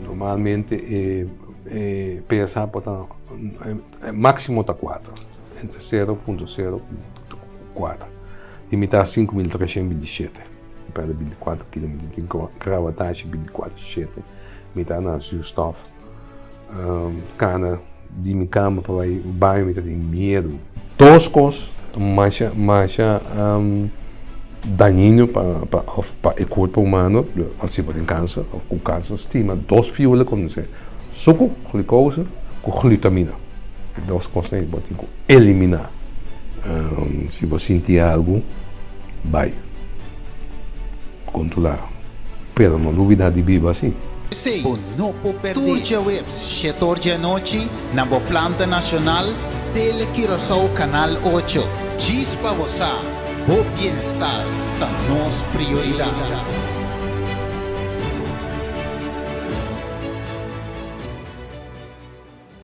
Normalmente e e PSA por ta máximo ta 4, entre 0.04. Limitá 5327. Mi perde 24 kilo, mi tin grawatashi 24 shete. Mi ta na zuurstof. Kana di mi kama pa bai baño mi ta tin miedu. Dos kos ta masha masha dañino pa pa of pa e kurpo humano si bo tin kanser of ku kanser stima dos fiula ku nos suku, glucose, ku glutamina. E dos kosnan ei bo tin ku eliminá. Si bo sinti algu bai kontrolá pero no lubidá di biba si. P'esei, bo no por pèrdè. Tur djaweps, shetor djanochi, na bo planta nashonal, Tele Curaçao Kanal ocho. Djis pa bo sa, bo bienestar ta nos prioridat.